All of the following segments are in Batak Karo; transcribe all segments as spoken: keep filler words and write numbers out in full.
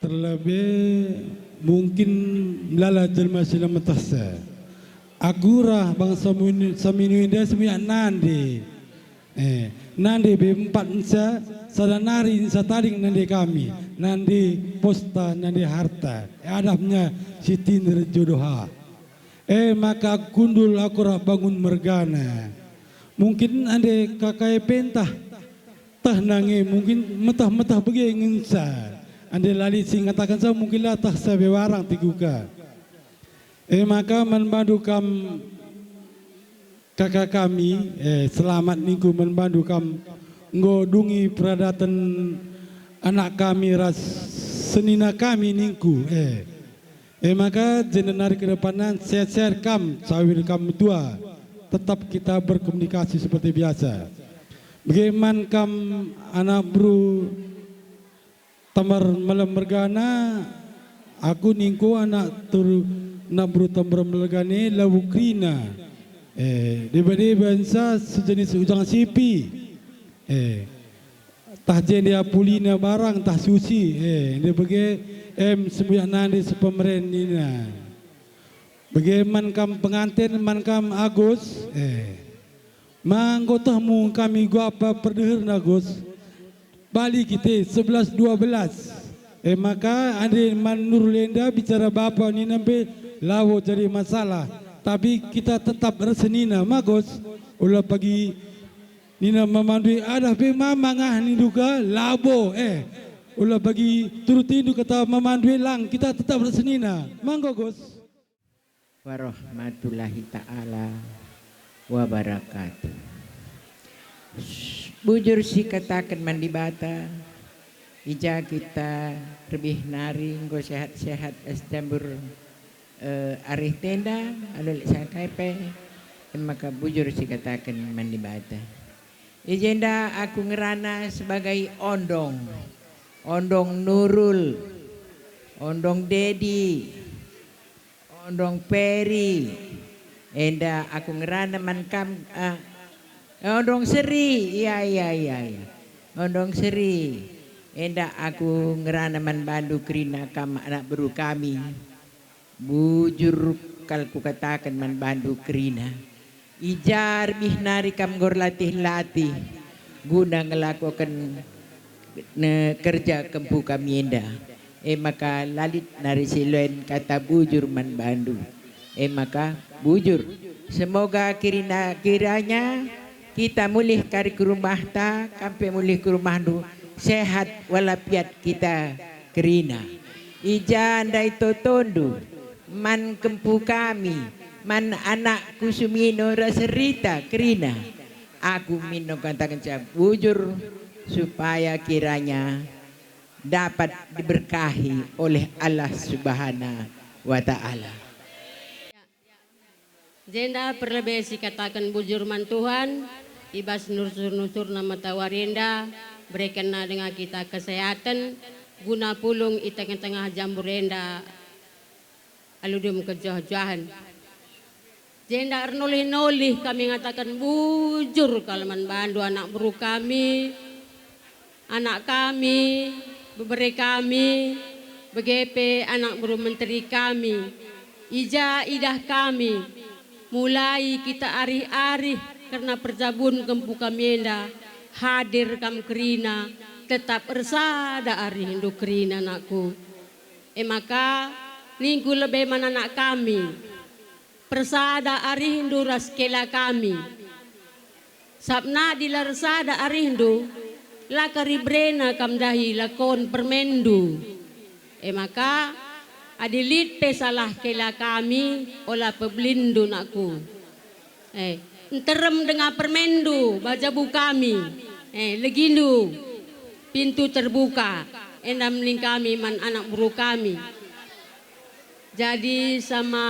Terlebih mungkin melala jelma si la metehsa. Aku reh bangsa Minu-, Saminu enda sembiak nande. Eh, nande be empat ensa, sada nari ensa tading nande kami, nande posta, nande harta. Eh, adapna si tinder jodoha. Eh, maka aku kundul aku reh bangun mergana. Mungkin ande kakai pentah, teh nange mungkin meteh-meteh bage ngenca. Ande la lit si ngatakenca mungkin la teh sabe warang tikuka. E maka man bandu kam kaka kami, eh, selamat ningku man bandu kam enggo dungi peradaten anak kami ras senina kami ningku, eh. E maka jenda nari ke depanna sehat-sehat kam, cawir kam metua, tetap kita berkomunikasi seperti biasa. Bage man kam anak beru Tambar Melem mergana, aku ningku anak tur-, anak beru Tambar Melem mergana labo kerina. Eh, deba-deba ensa sejenis ujang sipi. Eh, tah jenda pulina barang tah susi. Eh, enda bage em sembuyak nande sepemeren nina. Bage man kam penganten, man kam Agus. Eh, ma enggo tehmu kami guapa perdeherna Agus? Bali kite sebelas dua belas. E maka ande man Nurul enda bicara bapa nina mbe labo jadi masalah. Tapi kita tetap ersenina, ma Gus? Ula pagi nina mamandui adah pe mama ngah nindu ka labo, eh. Ula pagi turutindu kata mamandui lang, kita tetap ersenina. Ma enggo, Gus? Warahmatullahi ta'ala wabarakatuh. Bujur sikataken man Dibata, i ja kita rebih nari enggo sehat-sehat ras jambur, eh, arih tenda, alu lit sakai pe, e maka bujur sikataken man Dibata. I jenda aku ngerana sebagai Ondong, Ondong Nurul, Ondong Dedi, Ondong Peri, enda aku ngerana man kam, ah, Ondong Seri, iya, iya, iya, iya. Ondong Seri, enda aku ngerana man bandu kerina kam anak beru kami. Bujur kal kukataken man bandu kerina. I ja rebih nari kam enggo erlatih-latih guna ngelakoken ne kerja kempu kami enda. E maka la lit nari si loen kata bujur man bandu. E maka bujur. Semoga kirina-, kiranya kita mulih kari ku rumahta, kam pe mulih ku rumahndu, sehat walafiat kita kerina. I ja ndai totondu, man kempu kami, man anakku Sumino ras Rita kerina. Aku min ngatakenca bujur, supaya kiranya dapat diberkahi oleh Allah Subhanahu wa Ta'ala. Jenda perlebe sikataken bujur man Tuhan, i bas nusur-nusurna matawari enda, berekenna denga kita kesehaten, guna pulung i tengah-tengah jambur enda alu dem kejuah-juahen. Jenda ernolih-nolih kami ngataken bujur kal man bandu anak beru kami, anak kami, bebere kami, bage pe anak beru menteri kami. I ja idah kami, mulai kita arih-arih kerna perjabun kempu kami enda, hadir kam kerina, tetap ersada arihndu kerina, anakku. E maka, ningku lebe man anak kami, persada arihndu ras kela kami. Sabap adi la ersada arihndu, la kari berena kam ndahi lakon permenndu. E maka, adi lit pe salah kela kami, ola pebelinndu, nakku. Eh, nterem denga permenndu, bajabu kami. Eh, legindu, pintu terbuka, enda mening kami man anak beru kami. Jadi sama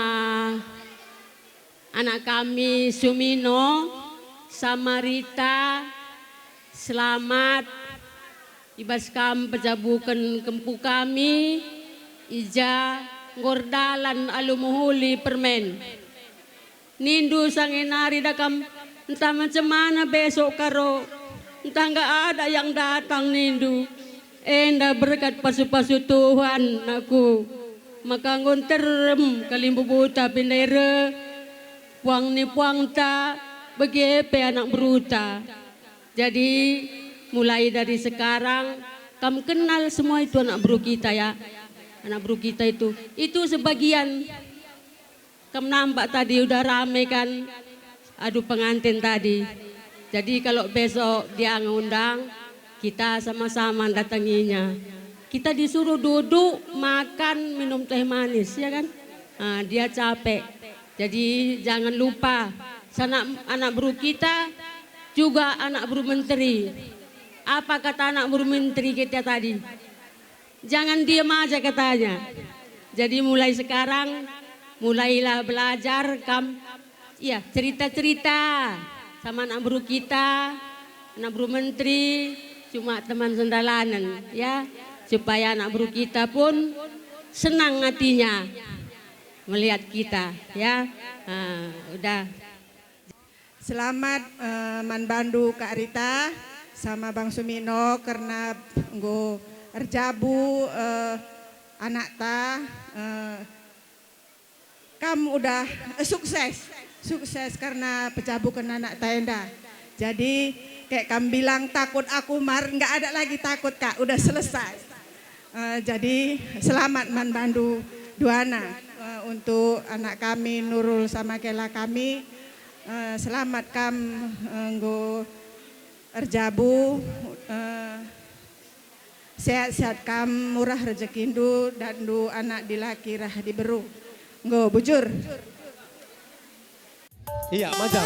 anak kami Sumino, sama Rita, selamat i bas kam pejabuken kempu kami, i ja enggo erdalan alu mehuli permen. Nindu sange nari da kam, ntah macem mana besok karo, ntah enggo ada yang datang nindu. Enda berkat pasu-pasu Tuhan, nakku, maka enggo nterem kalimbubuta pinda ire, puang ni puangta, bage pe anak beruta. Jadi, mulai dari sekarang, kam kenal semua itu anak beru kita, ya. Anak beru kita itu, itu sebagian. Kam nampak tadi udah rame kan? Aduh, pengantin tadi. Jadi kalau besok dia ngundang, kita sama-sama datanginya. Kita disuruh duduk, makan, minum teh manis, ya kan? Ah, dia capek. Jadi jangan lupa, sanak, anak beru kita juga anak beru menteri. Apa kata anak beru menteri kita tadi? Jangan diem aja katanya. Jadi mulai sekarang, mulailah belajar kam, iya, cerita-cerita sama anak beru kita, anak beru menteri, cuma teman sendalanen, ya, supaya anak beru kita pun senang hatinya melihat kita, ya. Ah, udah. Selamat, eh, man bandu Kak Rita sama Bang Sumino kerna enggo erjabu, eh, anakta, eh, kam udah, eh, sukses, sukses kerna pejabuken anakta enda. Jadi, kayak kam bilang, "Takut aku mar," nggak ada lagi takut, Kak, udah selesai. Eh, jadi selamat man bandu duana, eh, untuk anak kami Nurul sama Kela kami. Eh, selamat kam, eh, enggo erjabu, eh, sehat-sehat kam, murah rejekindu, datndu anak dilaki rah diberu. Enggo, bujur. Iya, macam.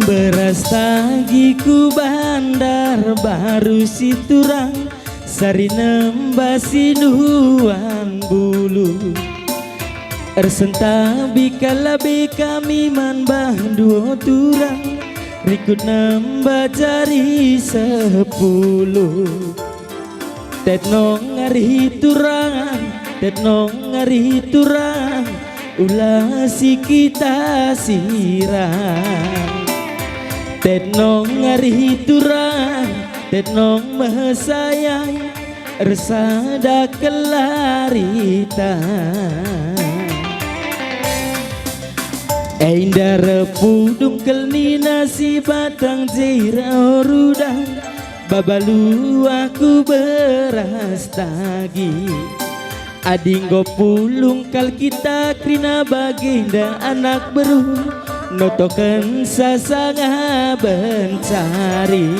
Beras tagi ku Bandarbaru si turang, sari nemba si nuan bulu. Ersentabi kal labe kami man bandu o turang, rikut nemba jari sepuluh. Tet nong ari turang, tet nong ari turang, ula si kita sirang. Tet nong ari turang, tet nong mesayang, ersada kelarita. Enda repudung kel nina si batang jera o rudang, baba luah ku beras tagi. Adi enggo pulung kal kita kerina bagenda anak beru, notokensa sanga bencari.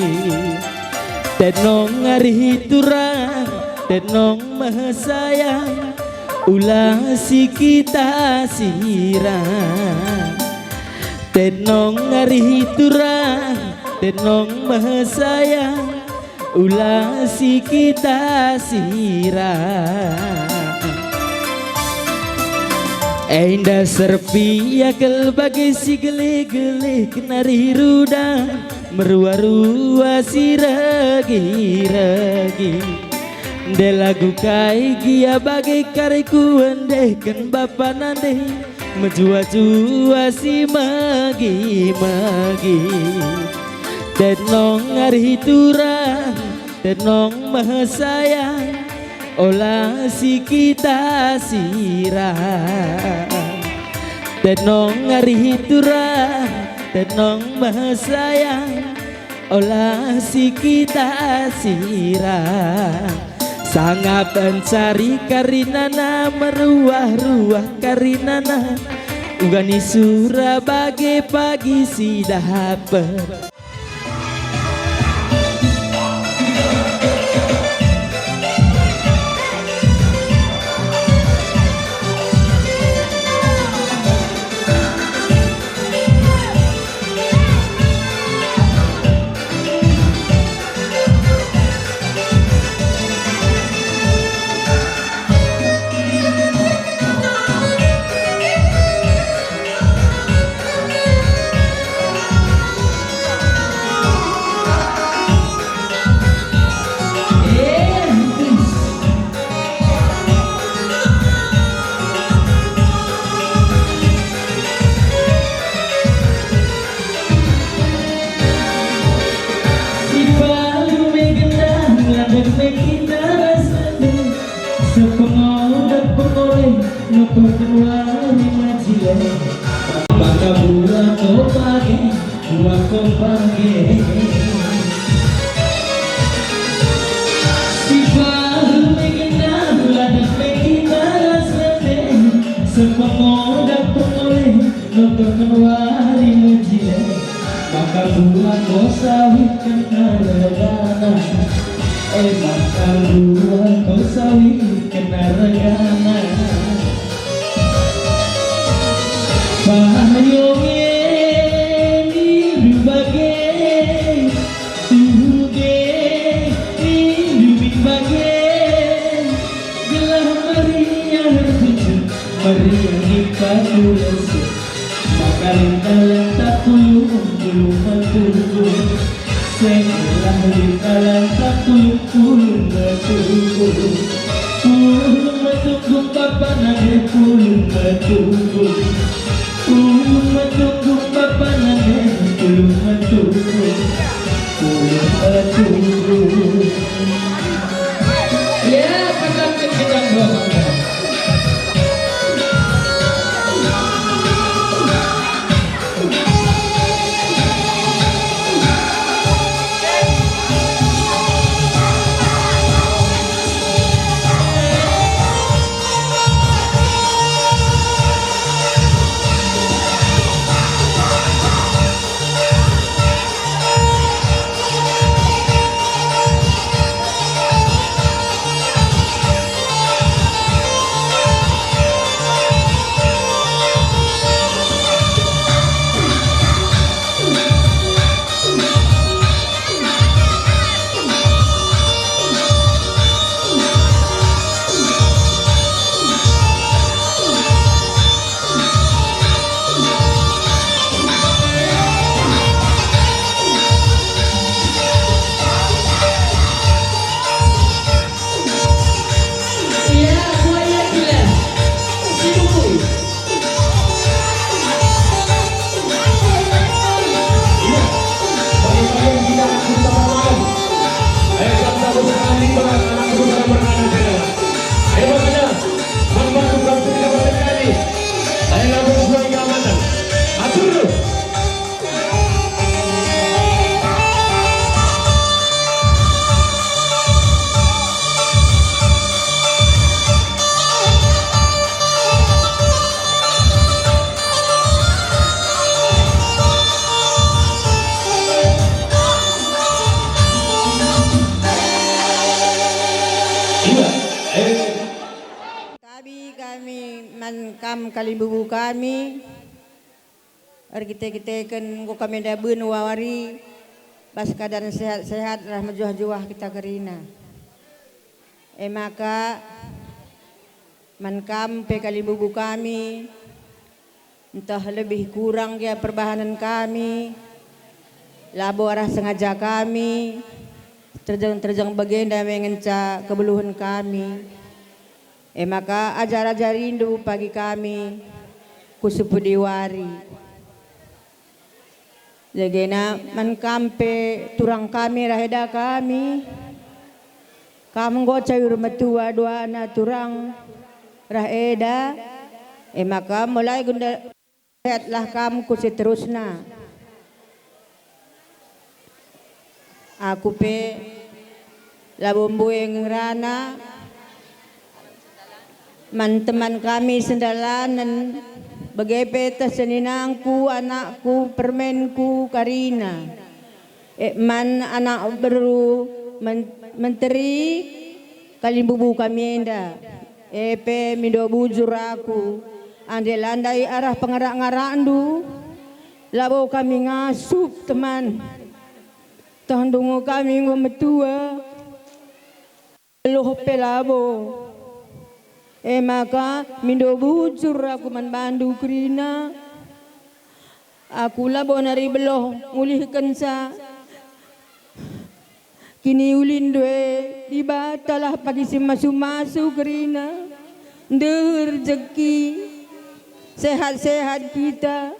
Tet nong ari turang, tet nong mesayang, ula si kita sirang. Tet nong ari turang, tet nong mesayang, ula si kita sirang. Enda serpia kel bage si geleh-geleh kenari rudang, merua-rua si regi-regi. Nde lagu kai gia bage kari kuendehken bapa nande, Mejuah-juah si megi-megi, tenong arih turang, tenong me sayang, ola si kita sirang. Tenong arih turang, tenong me sayang, ola si kita sirang. Sangap encari karinana, meruah-ruah karinana, uga ni sura bage pagi si dahapen. Si palu me gendang, landek me kita ras rende. Sepengoda pengole, notoken wari majile. Maka buah ko page, buah ko page. Si palu me gendang, landek me kita ras rende. Sepengoda pengole, notoken wari mejile, maka buah ko sawit kena regana. Eh, maka buah ko sawit kena regana. Payung e nindu bage, tuhu ge nindu min bage, gelah meriah ertuju, meriah ngipa kulese. Maka rindalan tak pulung-pulung metunggung. Segelah rindalan tak pulung-pulung metunggung. Pulung metunggung bapa nande pulung metunggung. Pulung metunggung bapa nande pulung metunggung. Pulung metunggung. Ya, padanken kita dua mangga. Tabi kami man kam kalimbubu kami, erkite-kiteken enggo kami ndaben wari bas keadaan sehat-sehat ras mejuah-juah kita kerina. E maka, man kam pe kalimbubu kami, ntah lebih kurang gia perbahanen kami, labo arah sengaja kami, terjeng-terjeng bagenda me ngenca kebeluhen kami. E maka ajar-ajarindu pagi kami, ku sepudi wari. Jagena man kam pe turang kami rah eda kami. Kam enggo cayur metua duana turang rah eda, e maka mulai gunda sehatlah kam ku seterusna. Aku pe labo mbue ngerana man teman kami sendalanen, bage pe teh seninangku, anakku, permenku, Karina. E man anak beru men-, menteri kalimbubu kami enda. E pe mindo bujur aku, ande la ndai arah pengarak-ngarakndu, labo kami ngasup teman. Tehndu nge kami enggo metua, beluh pe labo. E maka mindo bujur aku man bandu kerina. Aku labo nari beluh ngulihkenca kiniulinndu e, Dibatalah pagi si masu-masu kerina, ndeher rejeki, sehat-sehat kita,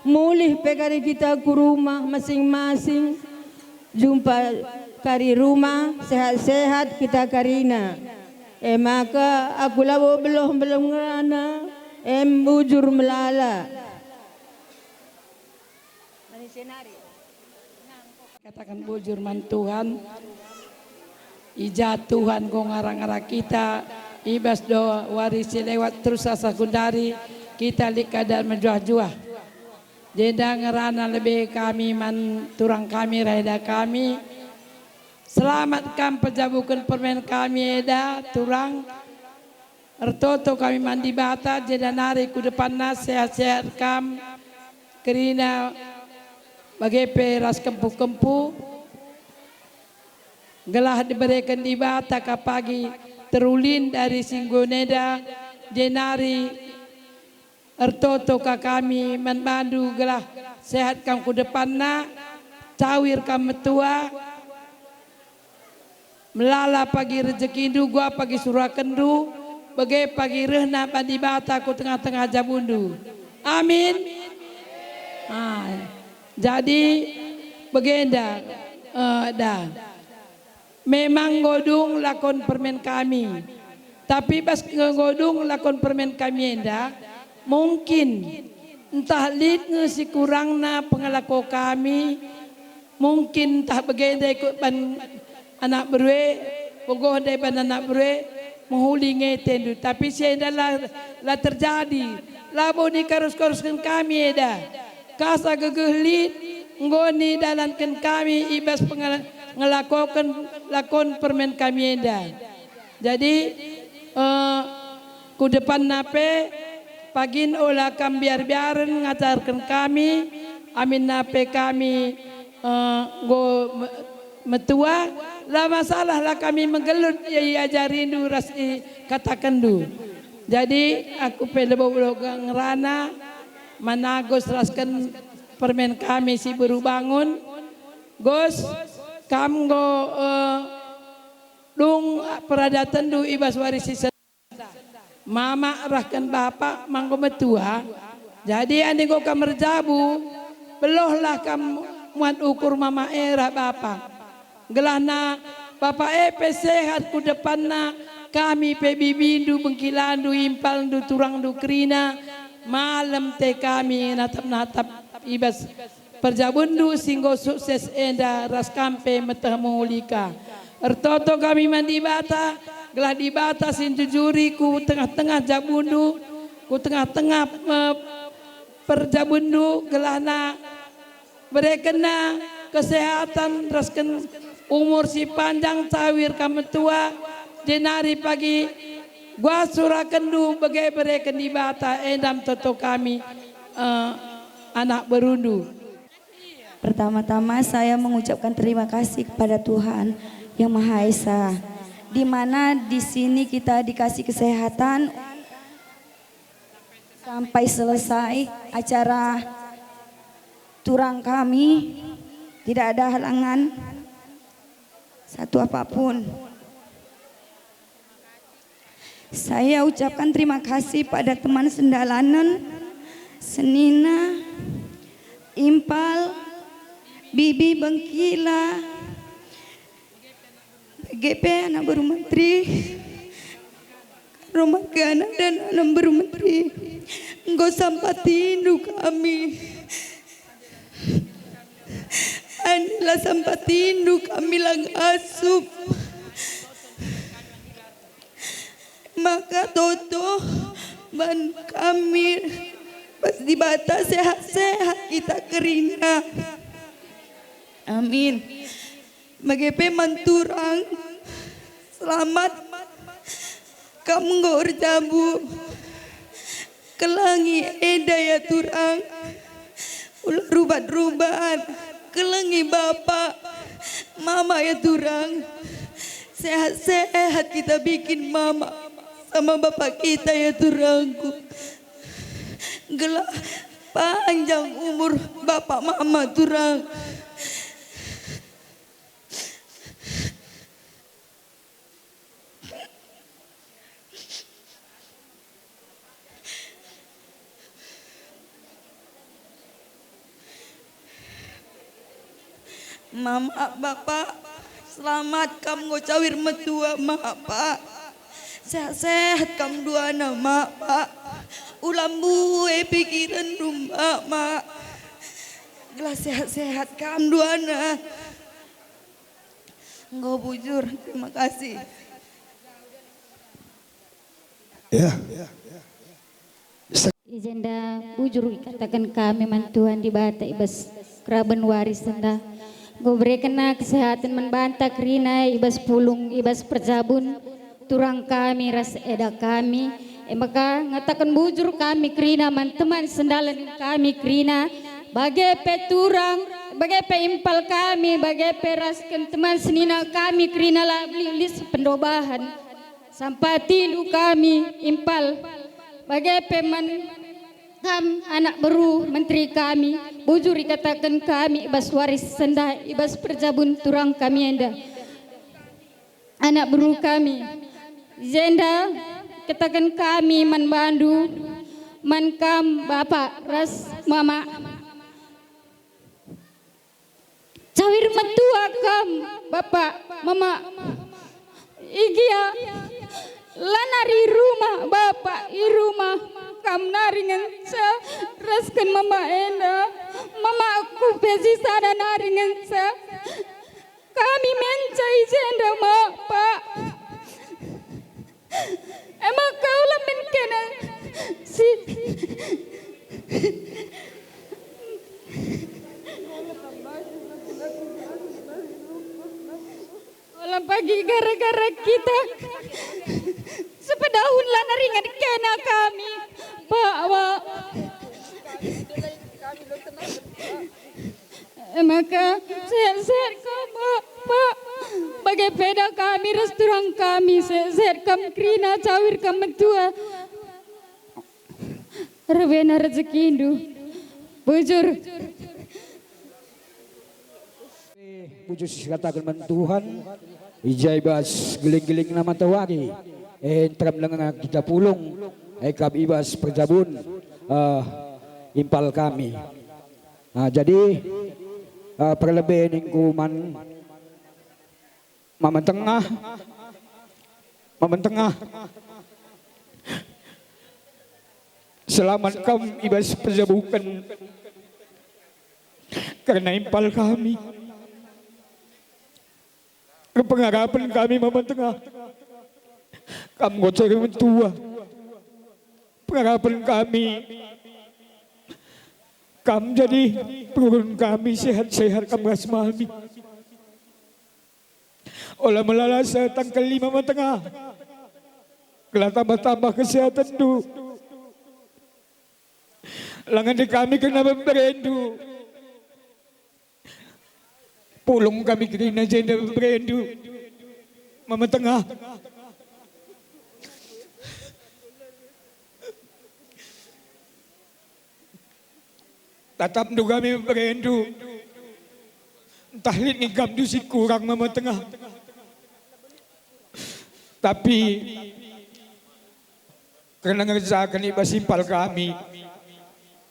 mulih pe kari kita ku rumah masing-masing, jumpa kari rumah, sehat-sehat kita karina. E maka aku labo beluh-beluh ngerana, em bujur melala. Kataken bujur man Tuhan, i ja Tuhan enggo ngarak-ngarak kita, i bas dua wari si lewat terus asa genduari kita lit kada mejuah-juah. Jenda ngerana lebe kami man turang kami rah eda kami. Selamat kam pejabuken permen kami eda, turang. Ertoto kami man Dibata, jenda nari ku depanna sehat-sehat kam kerina bage pe ras kempu-kempu, gelah dibereken Dibata ka pagi terulin dari si enggo enda, jenari ertoto ka kami man bandu gelah sehat kam ku depanna, cawir kam metua. Melala pagi rejekindu, gua pagi surakenndu, bage pagi rehna ban Dibata ku tengah-tengah jabundu. Amin. Ah, jadi bagenda, eh, da. Memang enggo dung lakon permen kami, tapi bas enggo dung lakon permen kami enda, mungkin ntah lit nge si kurangna pengelako kami, mungkin ntah bagenda ikut ban anak beru e, begoh ndai ban anak beru e, mehuli nge atendu. Tapi si enda la, la terjadi. Labo nikarus-karusken kami eda. Kasa gegeh lit, enggo nidalanken kami i bas pengela-, ngelakoken lakon permen kami enda. Jadi, eh, ku depanna pe, pagin ola kam biar-biaren ngajarken kami, aminna pe kami, eh, enggo me-, metua, la masalah, la kami megelut ia iajarindu ras ikatakenndu. Jadi, aku pe labo-labo ngerana, man Agus rasken permen kami si beru bangun. Gus, kam enggo, eh, dung peradatenndu i bas wari si Mama rahken bapa ma enggo metua, jadi adi enggo kam erjabu, belohlah kam muat ukur mama e ras bapa. Gelahna bapa e pe sehat ku depanna, kami pe bibindu, bengkilandu, impalndu, turangndu kerina, malem te kami natap-natap i bas perjabunndu si enggo sukses enda ras kam pe meteh mehuli ka. Ertoto kami man Dibata, gelah Dibata si njujuri ku tengah-tengah jabunndu, ku tengah-tengah, eh, perjabunndu, gelahna berekenna kesehatan rasken umur si panjang, cawir kam metua, jenari pagi guas surakenndu bage bereken Dibata, enda ertoto kami, eh, anak berundu. Pertama-tama saya mengucapkan terima kasih kepada Tuhan Yang Maha Esa, di mana di sini kita dikasih kesehatan sampai selesai acara turang kami, tidak ada halangan satu apapun. Saya ucapkan terima kasih pada teman sendalanen Senina, Impal, Bibi Bengkila, G P anak beru menteri, Roman ke anak dan anak beru menteri, enggo sampatindu kami. Anilah sampatindu kami lang asup. Maka toto ban kami bas Dibata sehat-sehat kita kerina. Amin. Bage pe man turang, selamat kam enggo erjabu. Kelengi enda ya turang, ula rubat-rubat. Kelengi bapa, mama ya turang. Sehat-sehat kita bikin mama sama bapa kita ya turangku. Gelah panjang umur bapa mama turang. Mama, bapa, selamat kam enggo cawir metua, mapa. Sehat-sehat kam duana, mapa. Ula mbue pikirenndu, mama. Gelah sehat-sehat kam duana. Enggo bujur, terima kasih. Ya. I jenda bujur ikataken kami man Tuhan Dibata i bas keraben waris enda. Enggo berekenna kesehatan man banta kerina i bas pulung, i bas perjabun, turang kami ras eda kami. E maka ngataken bujur kami kerina man teman sendalen kami kerina, bage pe turang, bage pe impal kami, bage pe rasken teman senina kami kerina la lit pendobahen. Sampatindu kami impal, bage pe man kam anak beru menteri kami, bujur ikataken kami i bas waris enda, i bas perjabun turang kami enda. Anak beru kami, i jenda kataken kami man bandu, man kam bapa ras mama. Cawir metua kam, bapa, mama. Igia, la nari i rumah, bapa, i rumah kam nari ngenca rasken mama enda. Mama aku pe sisada nari ngenca. Kami menca i jenda, bapa. Emaka ula min kena si ola pagi gara-gara kita sepedahun la naringan kena kami, Pak, Wak. E maka, sehat-sehat kam, Pak. Bage pe eda kami ras turang kami, sehat-sehat kam kerina, cawir kam metua. Rebena rejekindu. Bujur. Bujur sikataken man Tuhan, i ja i bas geling-gelingna matawari, e, nterem denga kita pulung, e, kap i bas perjabun, eh, impal kami. Ah, jadi, eh, perlebe ningku man Mama Tengah, Mama Tengah, selamat kam i bas perjabuken kerna impal kami. Pengarapen kami, Mama Tengah, kam enggo cawir metua. Pengarapen kami, kam jadi pengurun kami, sehat-sehat kam ras mami. Ola melala setangkel lima, Mama Tengah. Gelah tambah-tambah kesehatenndu. Langen kami kerna beberendu. Pulung kami kerina jenda beberendu, Mama Tengah. Tatapndu kami beberendu. Ntah lit nge gamndu si kurang, Mama Tengah. Tapi kerna ngerjaken i bas impal kami,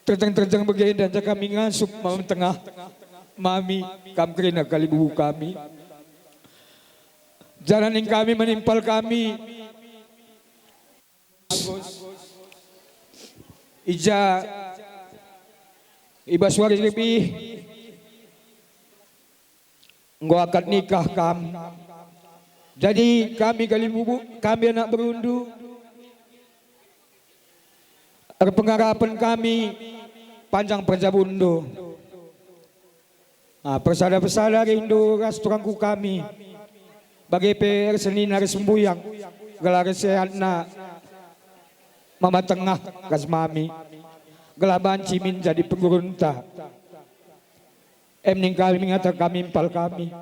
Terjeng-terjeng bagenda ja kami ngasup Mama Tengah. Mami, kam kerina kalimbubu kami. Janah ning kami man impal kami. I ja, i bas wari lebih enggo akad nikah kam. Jadi kami kalimbubu, kami anak berundu, erpengarapen kami panjang perjabundu. Ah, persada-persada rindu ras turangku kami, bage pe ersenina ras mbuyang, gelah ersehatna Mama Tengah ras Mami, gelah banci min jadi penggurunta. Em ning kami ngata kami impal kami.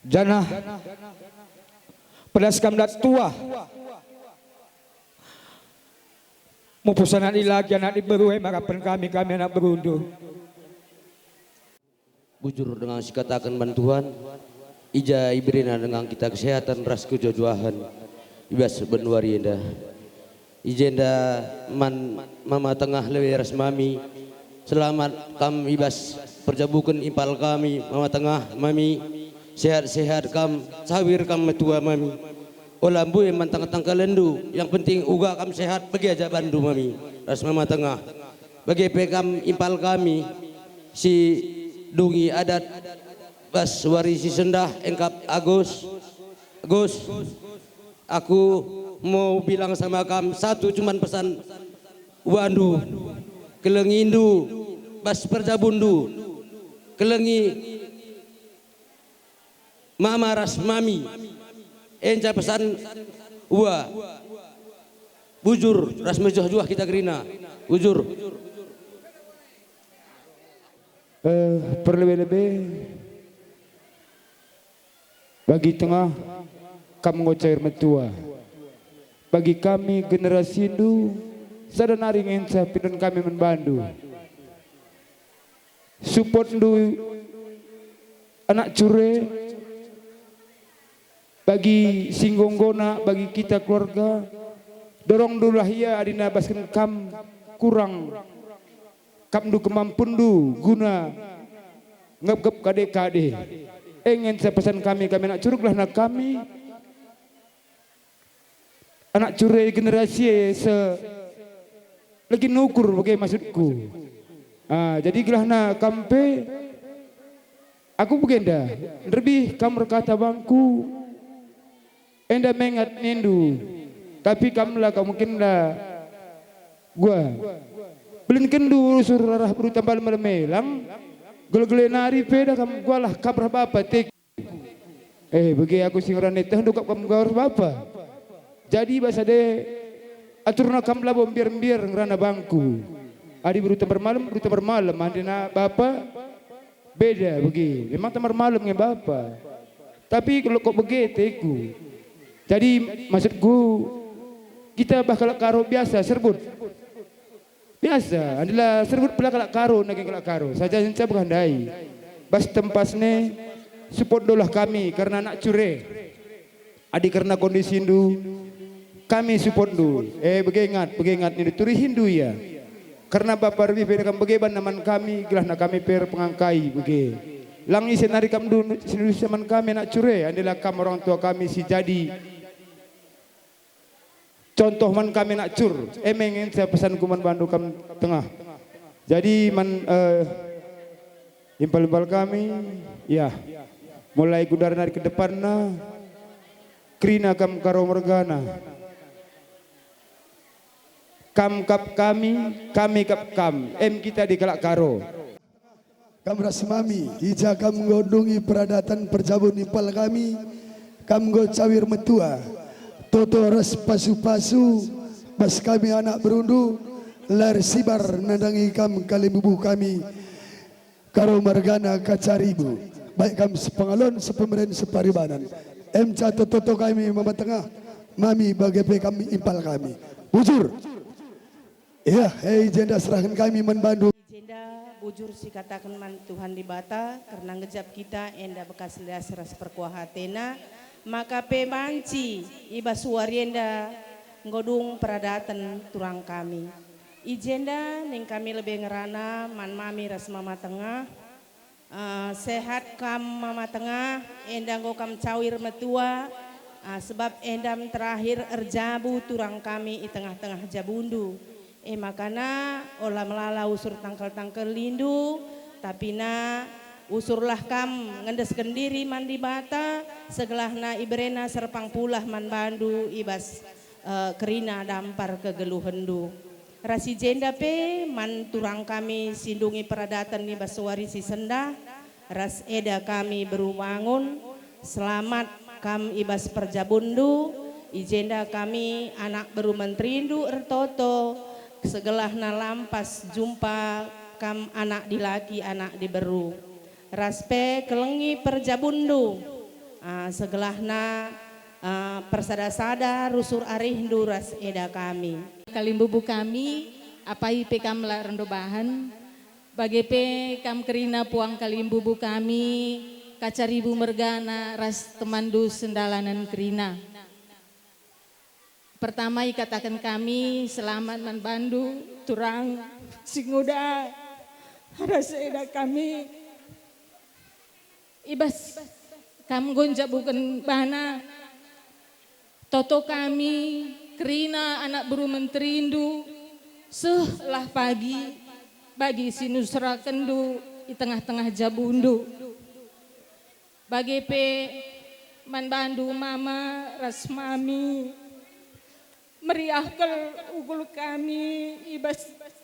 Janah pedas kam dat tuah. Mupus anak dilaki, anak diberu, e marapen kami, kami anak berundu. Bujur denga sikataken man Tuhan, i ja iberena denga kita kesehatan ras kejuah-juahen i bas banua enda. I jenda man Mama Tengah lebe ras Mami, selamat kam i bas perjabuken impal kami, Mama Tengah, Mami. Sehat-sehat kam, cawir kam metua, Mami. Ola mbue man tangka-tangkalenndu, yang penting uga kam sehat, bage aja bandu, Mami, ras Mama Tengah. Bage pe kam impal kami si dungi adat bas wari si sendah engkap Agus. Agus, aku mau bilang sama kam satu cuman pesan, uandu, kelengindu bas perjabundu, kelengi Mama ras Mami. Enca pesan ua. Bujur ras mejuah-juah kita kerina. Bujur. Eh, perlebe-lebe bagi Tengah, kam enggo cair metua. Bagi kami generasindu, sada nari ngenca pindon kami man bandu. Supportndu anak cure, bagi si enggo-enggona, bagi kita keluarga, dorongdulah ia adi nabasken kam kurang, kapndu kemampenndu guna ngepgep kade-kade. E ngenca pesan kami, kami anak cure, gelahna kami anak cure generasi e se lagi nukur bage maksudku. Ah, jadi gelahna kam pe, aku bagenda, nderbih kam erkata bangku, enda mengat nindu, tapi kam la kam mungkin la gua. Belinkenndu rusur arah Beru Tambalem Lemelang, gele-gele nari pe dah kam gualah kap rah bapa tek. Eh, bage aku si ngerana itehndu kap kam gawar bapa. Jadi bas ade aturna kam labo mbiar-mbiar ngerana bangku. Adi Beru Tambar Malem, Beru Tambar Malem, andena bapa, beda bage. Memang Tambar Malem nge bapa. Tapi kalau kok bage teku. Jadi maksudku, kita bah kalak Karo biasa serbut. Biasa, adalah serbut pela kalak Karo, nage kalak Karo. Saja ngenca bukan ndai. Bas tempasne, supportndulah kami, kerna anak cure. Adi kerna kondisindu, kami supportndu. Eh, bage ngat, bage ngat nindu, turihindu ia. Kerna bapa rebih pe kam bage banna man kami, gelahna kami pe erpengangkai bage. Lang ise nari kam dunu, si ndusa man kami anak cure, andela kam orang tua kami si jadi contoh man kami anak cur, e me ngenca pesanku man bandu kam Tengah. Jadi man, eh, impal-impal kami, ya, mulai gundari nari ke depanna, kerina kam Karo mergana. Kam kap kami, kami kap kam, em kita di kalak Karo. Kam ras mami, i ja kam enggo ndungi peradaten perjabun impal kami, kam enggo cawir metua. Toto ras pasu-pasu, bas kami anak berundu, la ersibar nandangi kam kalimbubu kami, Karo mergana Kacaribu, baik kam sepengalon, sepemeren, separibanan. Emca toto kami Mama Tengah, mami bage pe kami impal kami. Bujur. Iya, hei jenda serahken kami man bandu. Jenda bujur sikataken man Tuhan Dibata, kerna ngejap kita enda bekas lias ras perkuah atena, maka pe banci i bas wari enda enggo dung peradaten turang kami. I jenda ning kami lebe ngerana man mami ras mama tengah. Ah, sehat kam mama tengah, enda enggo kam cawir metua, ah, sebab enda me terakhir erjabu turang kami i tengah-tengah jabundu. E makana ola melala usur tangkel-tangkel lindu, tapi na usurlah kam ngendesken diri man Dibata, segelahna iberena serpang pulah man bandu i bas, eh, kerina dampar kegeluhenndu. Ras i jenda pe man turang kami si ndungi peradaten i bas wari si sendah, ras eda kami beru Mangun, selamat kam i bas perjabunndu, i jenda kami anak beru menterindu ertoto, segelahna lampas jumpa kam anak dilaki, anak diberu. Ras pe kelengi perjabunndu, ah, segelahna, ah, persada-sada rusur arihndu ras eda kami. Kalimbubu kami, apai pe kam la erndobahen, bage pe kam kerina puang kalimbubu kami, Kacaribu mergana ras temanndu sendalanen kerina. Pertama ikataken kami selamat man bandu, turang si nguda ras eda kami. I bas kam enggo njabuken bana, toto kami kerina anak beru menterindu, seh lah pagi bagi si nusurakenndu i tengah-tengah jabundu. Bage pe man bandu mama ras mami. Meriah kal ukul kami i bas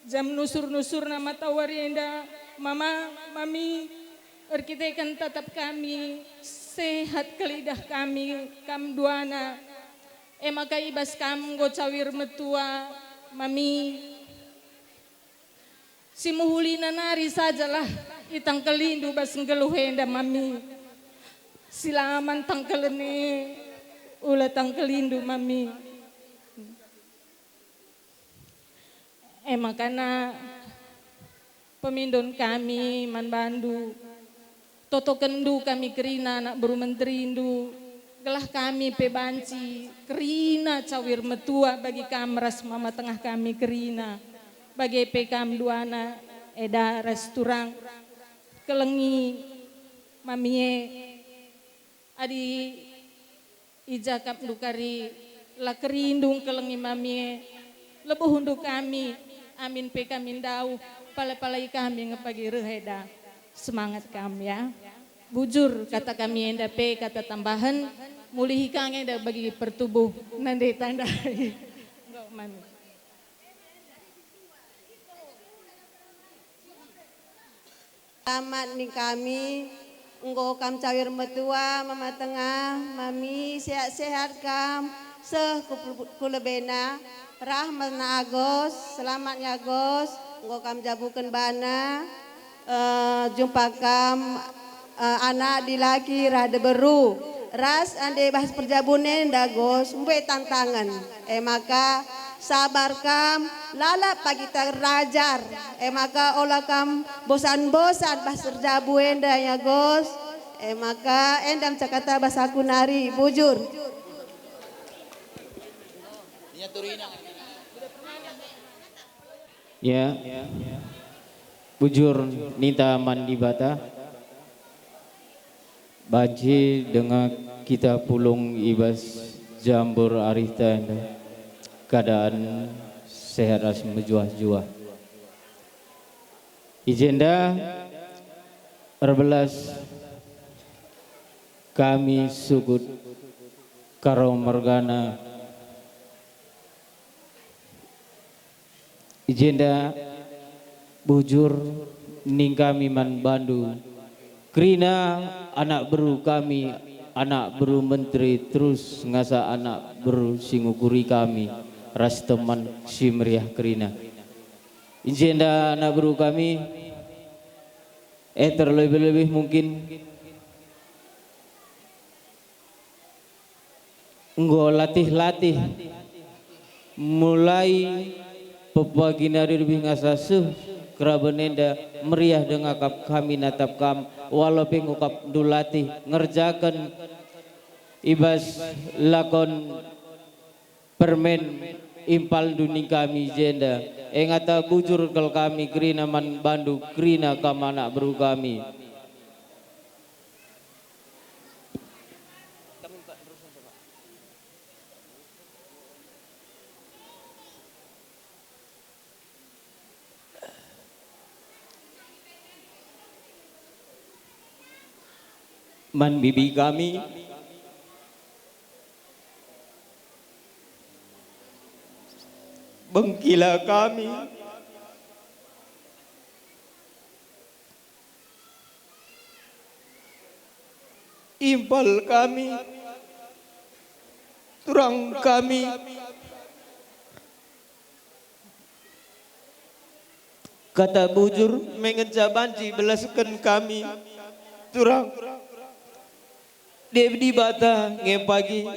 jam nusur-nusurna matawari enda, mama, mami, erkiteken tatap kami, sehat kal idah kami, kam duana. E maka i bas kam enggo cawir metua, mami. Si mehulina nari sajalah itangkelindu bas nggeluh enda, mami. Si la man tangkelen e, ula tangkelindu, mami. E makana pemindon kami man bandu. Totokenndu kami kerina anak beru menterindu, gelah kami pe banci kerina cawir metua bagi kam ras mama tengah kami kerina. Bage pe kam duana, eda ras turang, kelengi mami e. Adi i ja kam ndukari la kerindu ngkelengi mami e, lebuhndu kami, amin pe kami ndauh, pala-palai kami nge pagi reh eda. Semangat kam ya. Bujur kata kami enda pe kata tambahen, mulihi ka nge enda bagi pertubuh nande tandai. Enggo mami. Selamat ning kami, enggo kam cawir metua, mama tengah, mami, sehat-sehat kam, seh ku, ku lebena, reh man Agos, selamat ya Agos, enggo kam jabuken bana, eh, jumpa kam, eh, anak dilaki reh diberu, ras ande bas perjabun enda Agos, mbue tantangen. E maka, sabar kam, lalap pagi terajar. E maka, ola kam bosan-bosan bas erjabu enda ya Agos. E maka, enda me cakapta bas aku nari, bujur. Ya, bujur ninta man Dibata. Banci denga kita pulung i bas jambur arihta enda, keadaan sehat ras mejuah-juah. I jenda erbelas kami sukut Karo mergana. I jenda bujur ning kami man bandu, kerina anak beru kami, anak beru menteri, terus ngasa anak beru si ngukuri kami ras teman si meriah kerina. I jenda anak beru kami, eh, terlebih-lebih mungkin enggo latih-latih mulai pepagi nari lebih ngasa seh keraben enda meriah denga kap kami natap kam, walau pe enggo kap ndu latih ngerjaken i bas lakon permen impalndu ning kami i jenda. E ngata bujur kal kami kerina man bandu kerina kam anak beru kami. Man bibi kami, bengkila kami, impal kami, turang kami. Kata bujur me ngenca banci belasken kami, turang. Dibata nge pagi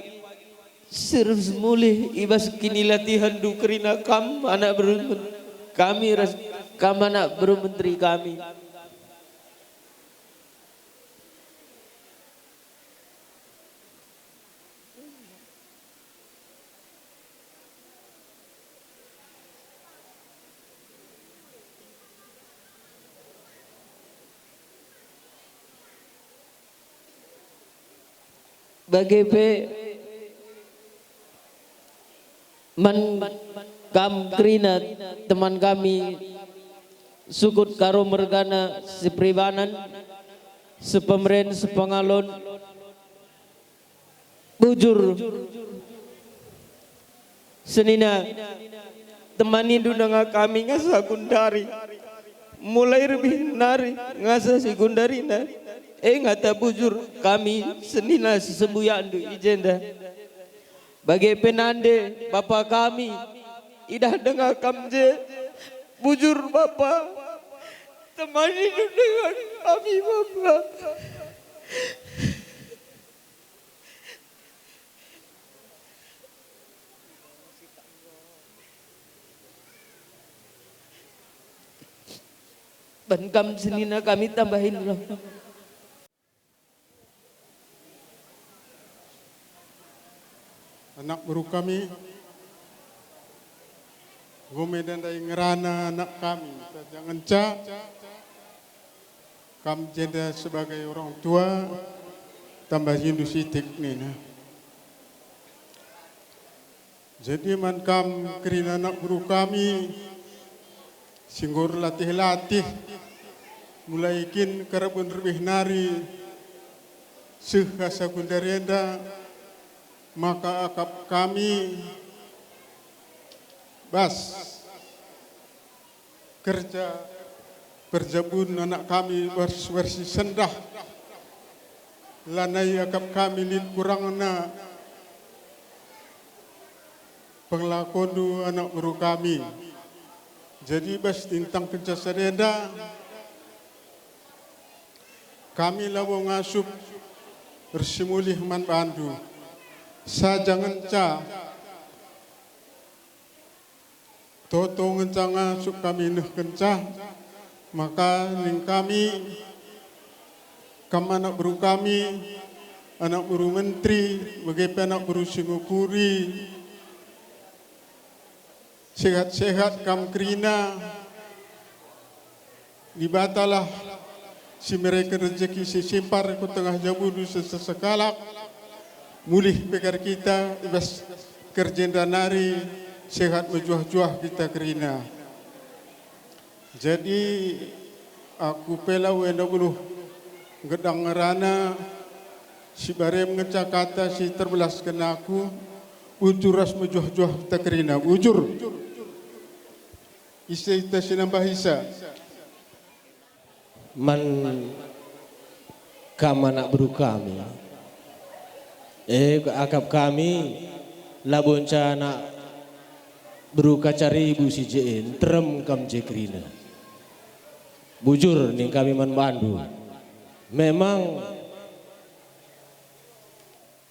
si reh mulih i bas kinilatihenndu kerina kam anak beru men-, kami ras kam anak beru menteri kami. Bage pe man kam kerina teman kami, sukut Karo mergana, seperibanan, sepemeren, sepengalon, bujur. Senina, temanindu nanga kami ngasa gundari. Mulai rebih nari ngasa si gundarina. E ngata bujur kami senina si sembuyakndu i jenda. Bage pe nande, bapa kami, idah denga kam je. Bujur bapa, temanindu denga kami bapa. Ban kam senina kami tambahin lah. Anak beru kami, enggo me ndai ngerana anak kami, saja ngenca kam jenda sebagai orang tua, tambahindu sitik nina. Jadi man kam kerina anak beru kami, si enggo erlatih-latih, mulai kin karaben rebih nari, seh asa gundari enda, maka akap kami bas kerja perjabun anak kami wars-, warsi sendah. Lanai akap kami lit kurangna pengelakondu anak beru kami. Jadi bas tintang kenca sada enda, kami labo ngasup ersimulih man bandu. Saja ngenca toto ngenca ngasup kami nehkenca, maka ning kami, kam anak beru kami, anak beru menteri, bage pe anak beru singukuri, sehat-sehat kam kerina. Dibatalah si mereken rejeki si simpar ku tengah jabundu sesa sekalak, mulih pe kari kita i bas kerja enda nari sehat mejuah-juah kita kerina. Jadi, aku pe la enda beluh ngedang ngerana, si barem ngenca kata si terbelasken aku, bujur ras mejuah-juah kita kerina, bujur. Ise ita si nambah isa? Man kam anak beru kami. E, akap kami, labo nca anak beru kacaribu si je e, nterem kam je kerina. Bujur ning kami man bandu. Memang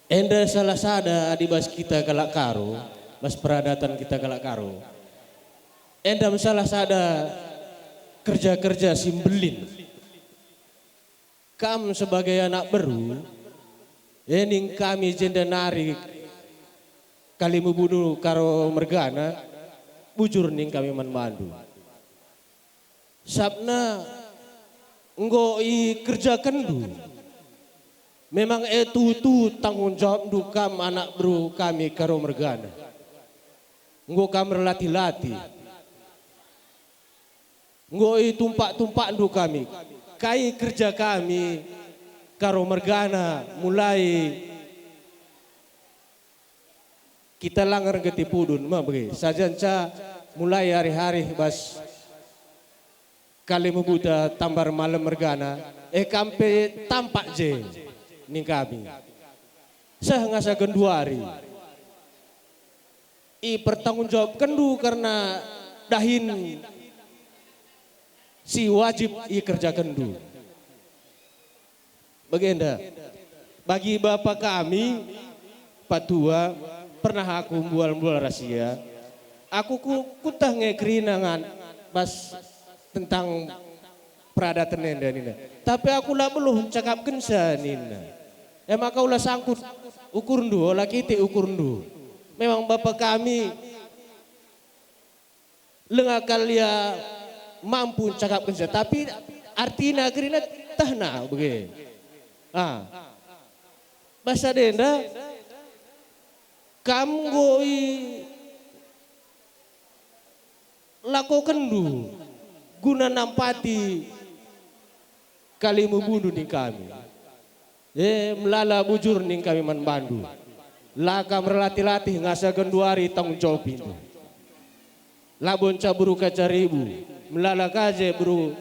enda salah sada adi bas kita kalak Karo, bas peradaten kita kalak Karo. Enda me salah sada kerja-kerja si mbelin. Kam sebagai anak beru, e ning kami jenda nari Kalimubundu Karo mergana, bujur ning kami man bandu. Sabna enggo ikerjakenndu. Memang e tuhu-tuhu tanggung jawabndu kam anak beru kami Karo mergana. Enggo kam erlatih-latih. Enggo itumpak-tumpakndu kami. Kai kerja kami Karo mergana mulai kita langer geti pudun, ma bage. Sajanca mulai arih-arih bas kalimubuta Tambar Malem mergana, e kam pe tampak je ning kami. Seh ngasa genduari. Ipertanggungjawabkenndu kerna dahin si wajib ikerjakenndu. Bagenda, bagi bapa kami, patua, pernah aku mbual-mbual ras ia. Aku ku, kueteh nge kerina ngan bas tentang peradaten enda nina. Tapi aku la beluh ncakapkenca nina. E maka ula sangkut ukurndu, ola kitik ukurndu. Memang bapa kami lenga kal ia mampu ncakapkenca, tapi artina kerina tehna bage. Ah. Bas sada enda, kam enggo ilakokenndu guna nampati kalimubundu ning kami. E, melala bujur ning kami man bandu. La kam erlatih-latih ngasa genduari tanggung jawabndu. Labo nca beru kacaribu, melala ka je beru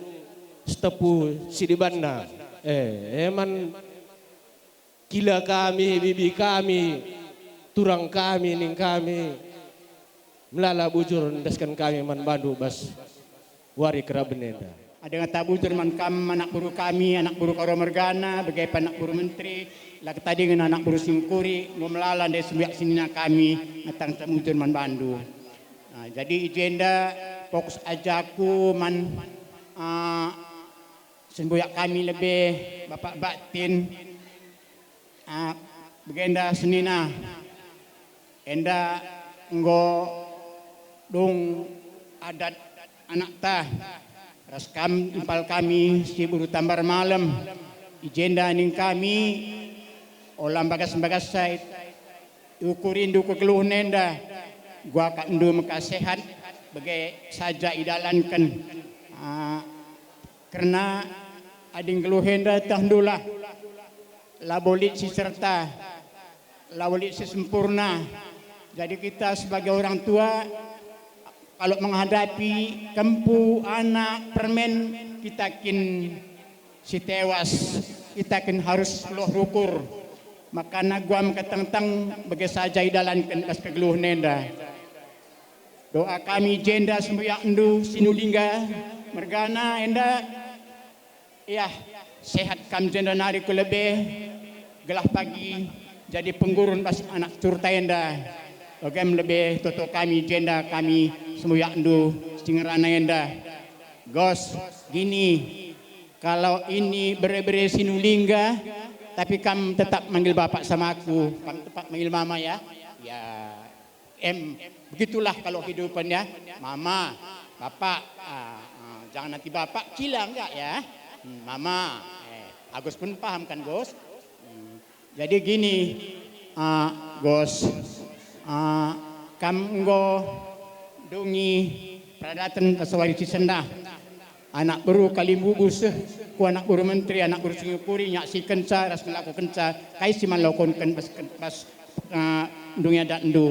Sitepu si debanna. E, e man kila kami, bibi kami, turang kami, ning kami. Melala bujur endesken kami man bandu bas wari keraben enda. Adi ngata bujur man kam, anak beru kami, anak beru Karo mergana, bage pe anak beru menteri, la ketadingen anak beru singukuri, enggo melala ndai sembuyak senina kami, ngata-ngata bujur man bandu. Nah, jadi i jenda fokus ajaku man, ah, sembuyak kami lebe, Bapak Baktin, ah, bagenda senina. Enda enggo dung adat anakta, ras kam impal kami si beru Tambar Malem. I jenda ning kami, ola mbagas-mbagas sai, iukurindu kegeluhen enda, guakapndu maka sehat, bage saja idalanken. Ah, kerna adi nggeluh enda tehndulah, labo lit si serta, labo lit si sempurna. Jadi kita sebagai orang tua, kalau menghadapi kempu, anak, permen, kita kin si tewas, kita kin harus loh rukur. Makana guam ketengteng bage saja idalanken bas kegeluhen enda. Doa kami jenda sembuyakndu Sinulingga mergana enda. Yah, sehat kam jenda nari ku lebe, gelah pagi jadi penggurun bas anak curta enda. Bage me lebe toto kami jenda kami sembuyakndu si ngerana enda. Gos, gini, kalau ini bere-bere Sinulingga, tapi kam tetap manggil bapak sama aku, kam tetap manggil mama ya. Ya, em, begitulah kalau kehidupan ya. Mama, bapak, ah, ah, jangan nanti bapak kila enggak ya. Hmm, mama, eh, Agus pun paham kan, Gus? Hmm, jadi gini, ah, Gus, ah, kam enggo dungi peradaten Pesawari Cisenda. Anak beru Kalimbubu seh ku anak beru menteri, anak beru Singukuri, nyaksikenca ras ngelakokenca kai si man lakonken bas, bas, eh, ndungi adatndu.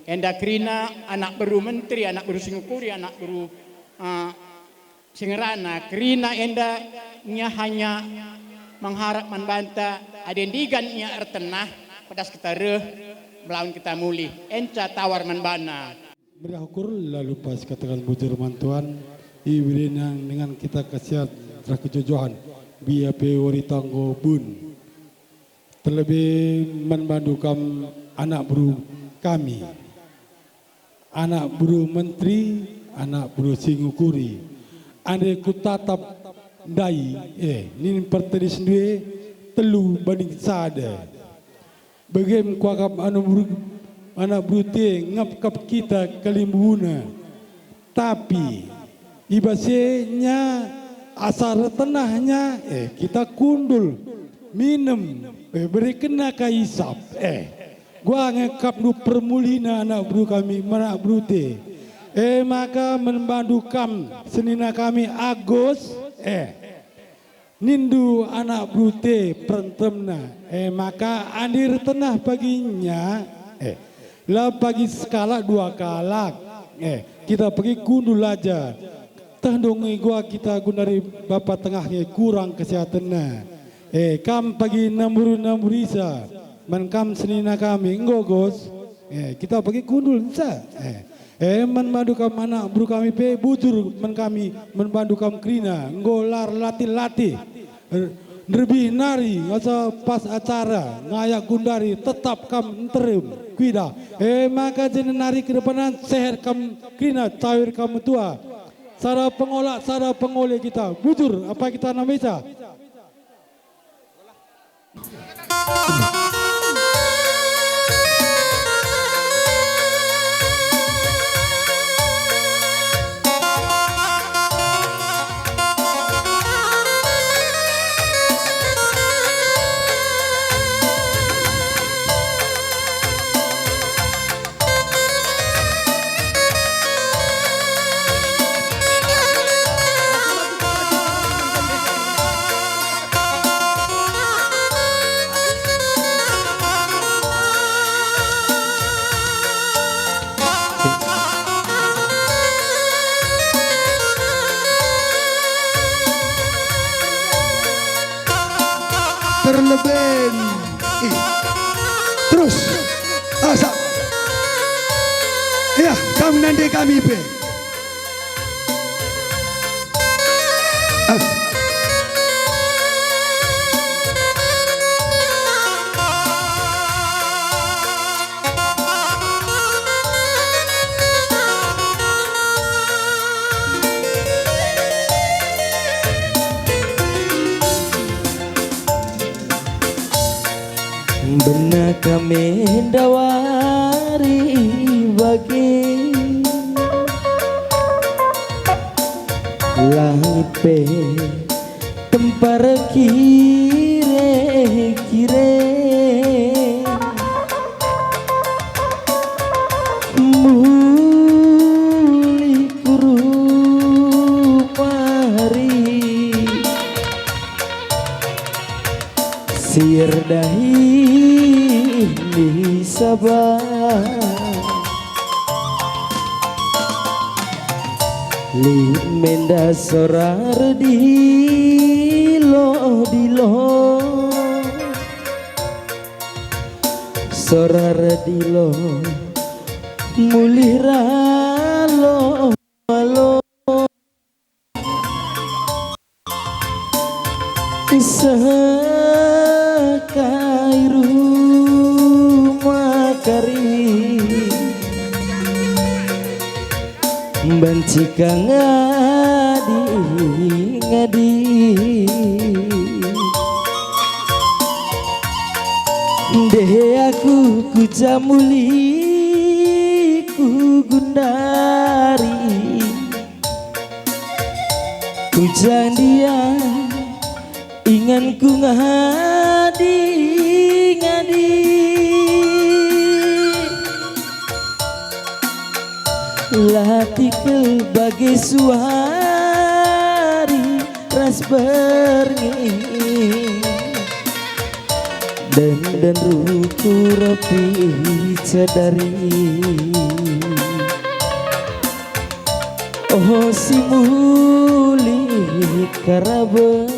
Enda kerina anak beru menteri, anak beru Singukuri, anak beru, eh, si ngerana, kerina enda ngia hanya mengharap man banta, adi ndigan ia ertenah, pedas kita reh, melawan kita mulih, enca tawar man bana. Meriah ukur, la lupa sikataken bujur man Tuhan, iberina dengan kita kasiat ras kejuah-juahen, bia pe wari tanggo bun. Terlebih man bandu kam anak beru kami, anak beru menteri, anak beru Singukuri. Ande kutatap ndai, eh, nin pertedis ndue telu banding sada. Bage me kuakap anu beru, anak berute ngepkep kita kalimbuna. Tapi i bas e nya asa ertenahnya, eh, kita kundul, minem, eh, berekenna ka isap, eh. Gua ngekapndu permulina anak beru kami, anak berute. E maka man bandu kam senina kami Agus, eh, nindu anak berute perentemna. E maka andi ertenah pagi nya, eh, la pagi sekalak dua kalak, eh, kita pagi kundul aja. Teh ndungi gua kita gundari bapa tengah nge kurang kesehatenna. Eh, kam pagi namburi-namburisa, man kam senina kami, enggo, Gus. Eh, kita pagi kundul, nca. Eh, eh, man bandu kam anak beru kami pe, bujur man kami, man bandu kam kerina, enggo la erlatih-latih. Eh, nderbih nari, ngasa pas acara, ngayak gundari, tetap kam nterem, kuidah. Eh, maka jenari kedepanan sehat kam kerina, cawir kam metua. Sada pengolak, sada pengole kita. Bujur, apa kita namisa? Terleben. Ih. Terus. Asa. Iya, kam nande kami pe. Ah. Bena kami ndawari bage, langit pe tempar kire-kire. Mulih ku rumah ri si erdahin ni Sabah. Lit menda sora erdilo-dilo, sora erdilo, mulih ralo-alo. Sekai rumah kari, banci ka ngadi-ngadi. Ndehe aku ku jamuli ku gundari. Ku jandia inganku ngadi-ngadi. La tikel bage suari ras berngi. Denden ruku rapi cadari. Oh, si mulih karaben.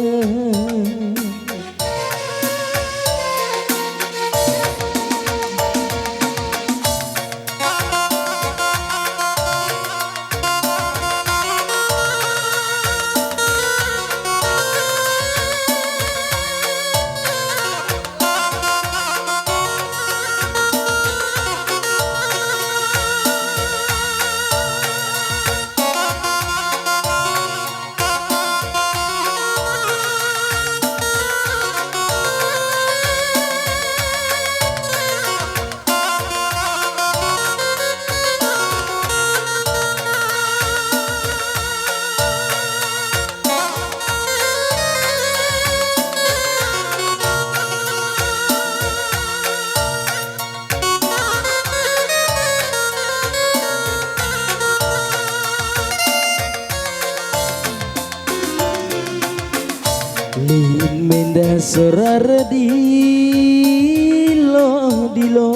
Indah sora erdilo-dilo,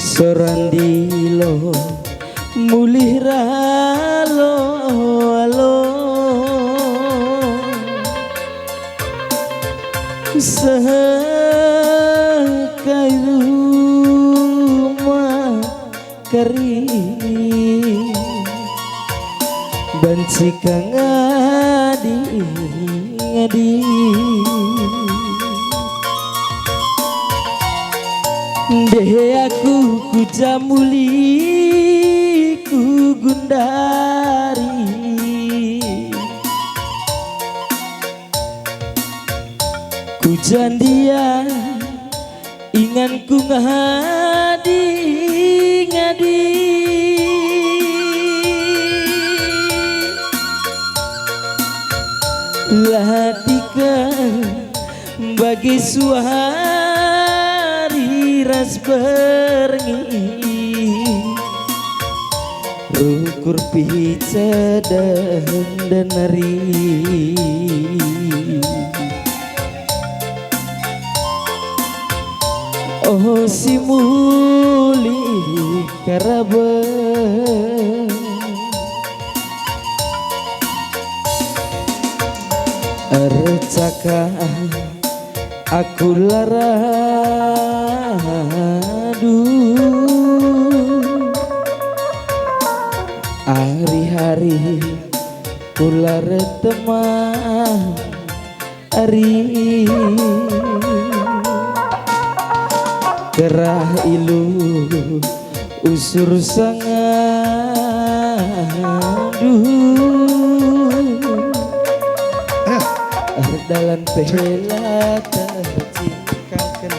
sora ndilo mulih ralo-alo. Seh kai rumah kari, banci ka ngadi-ngadi. Ndeh aku ku jamuli ku gundari. Ku jandia inganku ngadi-ngadi. Latika bagi suari ras berngi. Rukur pica dan denari. Oh, si mulih karaben, ercakap aku la radu, ari-ari ku la ertemari. Kerah ilu usur sangadu. Erdalan pe la tercingkaken.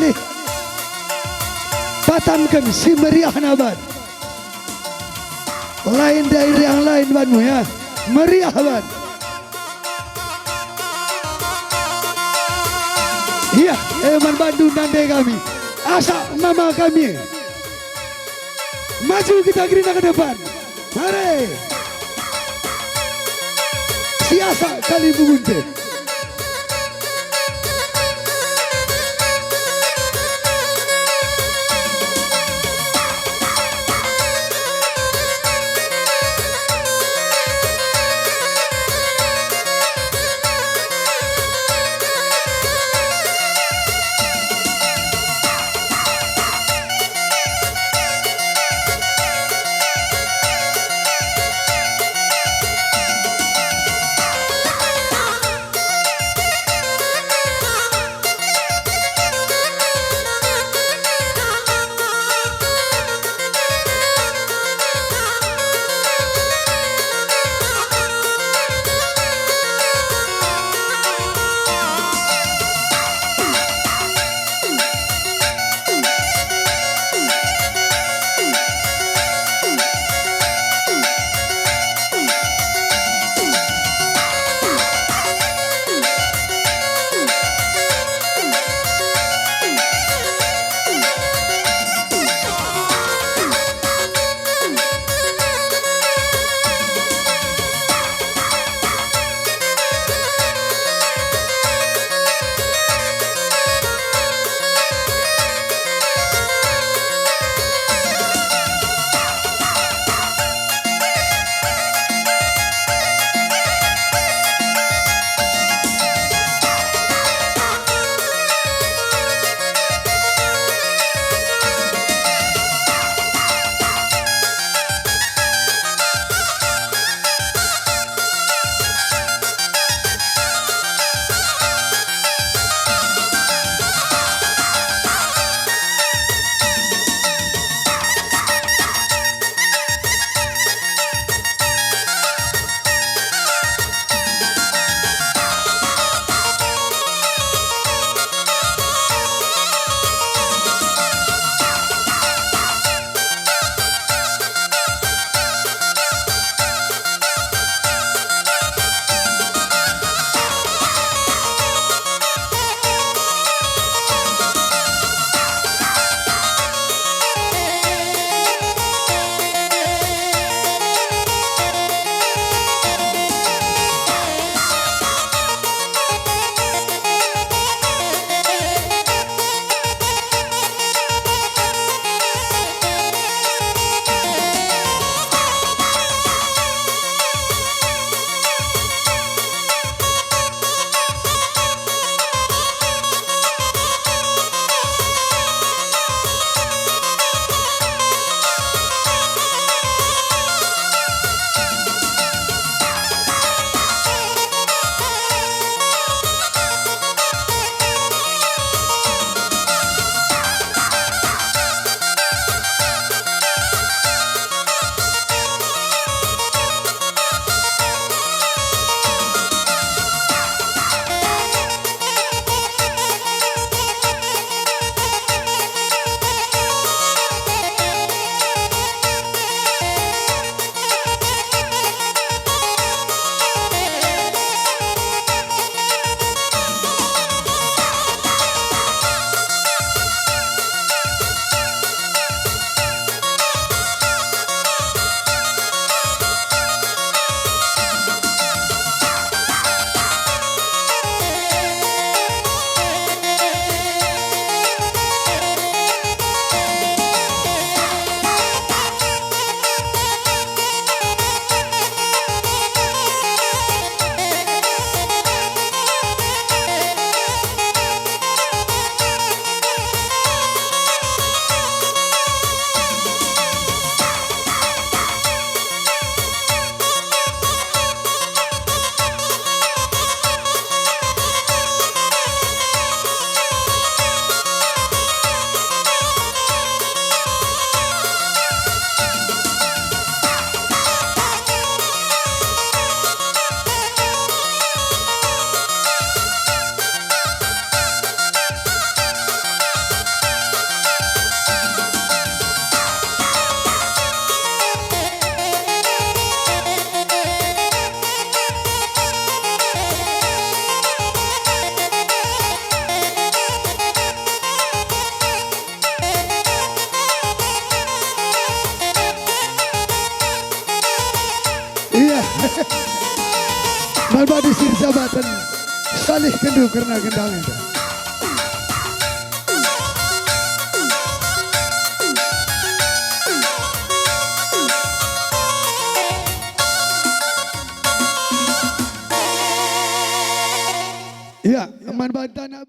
nih. Patanken si meriahna ban. Lain daerah yang lain banmu ya. Meriah ban. Iya, eh, man bandu nande kami. Asa nama kami. Maju kita gerina ke depan. Mari. Siasa kali bugunte. Man badi si sabaten, salihkenndu kerna gendang enda. Ya, man badi tanah ber-